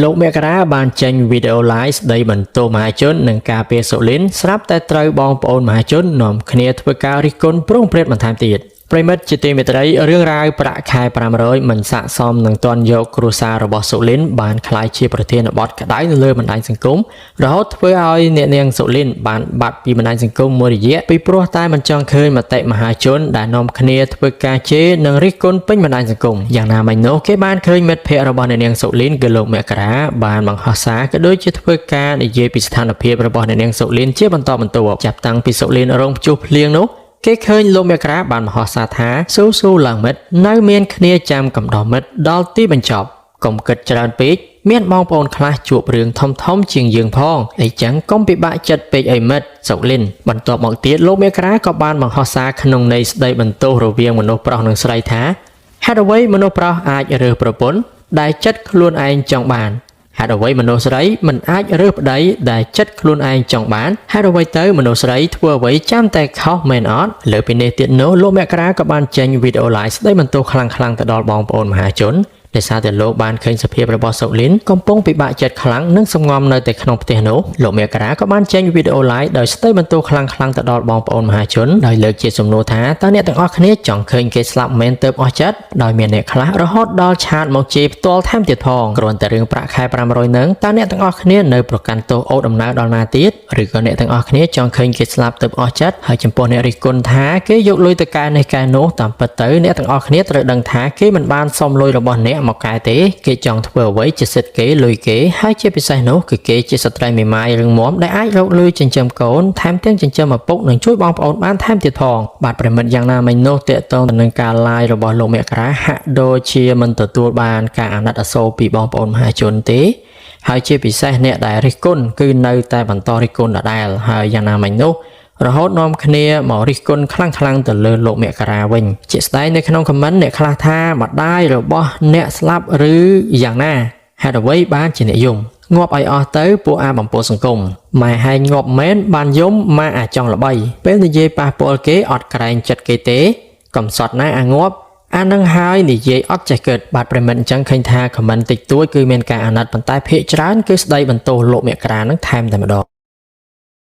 លោកមករាបានចេញវីដេអូ live ស្ដីបន្ទោសមហាជននិងការពារសូលីនស្រាប់តែត្រូវបងប្អូនមហាជននាំគ្នាធ្វើការរិះគន់ប្រងព្រាតបន្ថែមទៀតប្រិមិត្តជាទីមេត្រីរឿងរ៉ាវប្រាក់ខែ500មិនស័ក្តិសមនឹងទាន់យកគ្រួសាររបស់សូលីនបានក្លាយជាប្រធានបទក្តៅនៅលើបណ្ដាញសង្គមរហូតធ្វើឲ្យអ្នកនាងសូលីនបានបាត់ពីបណ្ដាញសង្គមមួយរយៈពីព្រោះតែមិនចង់ឃើញមតិមហាជនដែលនាំគ្នាធ្វើការជេរនិងរិះគន់ពេញបណ្ដាញសង្គមយ៉ាងណាមិញនោះគេបានឃើញមិត្តភ័ក្តិរបស់អ្នកនាងសូលីនគឺលោកមករាបានបង្ហោះសារក៏ដូចជាធ្វើការនិយាយពីស្ថានភាពរបស់អ្នកនាងសូលីនជាបន្តបន្ទាប់ចាប់តាំងពីសូលីនរងព្យុះភ្លៀងនោះ គេឃើញលោកមករាបានមហោះសារថាស៊ូស៊ូឡើងមិត្តនៅមានគ្នាចាំកំដរមិត្តដល់ទីបញ្ចប់កុំគិតច្រើនពេកមានបងប្អូនខ្លះជួបរឿងធំធំៗជាងយើងផងអីចឹងកុំពិបាកចិត្តពេកអីមិត្តសុកលិនបន្ទាប់មកទៀតលោកមេក្រាក៏បានបង្ហោះសារក្នុងន័យស្ដីបន្ទោសរវាងមនុស្សប្រុសនិងស្រីថាហេតុអ្វីមនុស្សប្រុសអាចរើសប្រពន្ធដែលចិត្តខ្លួនឯងចង់បាន ហេតុអ្វីមនុស្សស្រីមិនអាចរើសប្តីដែលចិត្តខ្លួនឯងចង់បានហេតុអ្វីទៅមនុស្សស្រីធ្វើអ្វីចាំតែខុសមែនអត់លើពីនេះទៀតនោះលោកមករាក៏បានចេញវីដេអូ live ស្ដីបន្ទោសខ្លាំងៗទៅដល់បងប្អូនមហាជនដោយសារតែលោកបានឃើញសភាពរបស់សូលីនកំពុងពិបាកចិត្តខ្លាំងនិងសំងំនៅតែក្នុងផ្ទះនោះលោកមករាក៏បានចេញវីដេអូ live ដោយស្ដីបន្ទោសខ្លាំងៗទៅដល់បងប្អូនមហាជនដោយលើកជាសំណួរថាតើអ្នកទាំងអស់គ្នាចង់ឃើញគេស្លាប់មែនទៅអស់ចិត្តដោយមានអ្នកខ្លះរហូតដល់ឆាតមកជេរផ្ទាល់ថែមទៀតផងគ្រាន់តែរឿងប្រាក់ខែ500នឹងតើអ្នកទាំងអស់គ្នានៅប្រកាន់ទោសអូសដំណើរដល់ណាទៀតឬក៏អ្នកទាំងអស់គ្នាចង់ឃើញគេស្លាប់ទៅអស់ចិត្តហើយចំពោះអ្នករិះគន់ថាគេយកលុយទៅកែនេះកែនោះតាមពិតទៅអ្នកទាំងអស់គ្នាត្រូវដឹងថាគេមិនបានសុំលុយរបស់អ្នកមកកែទេគេចង់ធ្វើអ្វីជាសិទ្ធិគេលុយគេហើយជាពិសេសនោះគឺគេជាស្ត្រីមេម៉ាយរឹងមាំដែលអាចរកលុយចិញ្ចឹមកូនថែមទាំងចិញ្ចឹមឪពុកនិងជួយបងប្អូនបានថែមទៀតផងបាទប្រិមិត្តយ៉ាងណាមិញនោះតេតងទៅនឹងការ live របស់លោកមករាហាក់ដូចជាមិនទទួលបានការអាណិតអាសូរពីបងប្អូនមហាជនទេហើយជាពិសេសអ្នកដែលរិះគន់គឺនៅតែបន្តរិះគន់ដដែលហើយយ៉ាងណាមិញនោះរហូតនាំគ្នាមករិះគន់ខ្លាំងៗទៅលើលោកមករាវិញជាក់ស្ដែងនៅក្នុងខមមិនអ្នកខ្លះថាម្ដាយរបស់អ្នកស្លាប់ឬយ៉ាងណាហេតុអ្វីបានជានិយមងាប់ឲ្យអស់ទៅពួកអាបំពោសង្គមម៉ែហែងងាប់មែនបានយំម៉ាអាចង់ល្បីពេលនិយាយប៉ះពាល់គេអត់ក្រែងចិត្តគេទេកំសត់ណាអាងាប់អានឹងហើយនិយាយអត់ចេះគិតបាទប្រិមិត្តអញ្ចឹងឃើញថាខមមិនតិចតួចគឺមានការអាណិតប៉ុន្តែភាកច្រើនគឺស្ដីបន្ទោសលោកមករានឹងថែមតែម្ដង។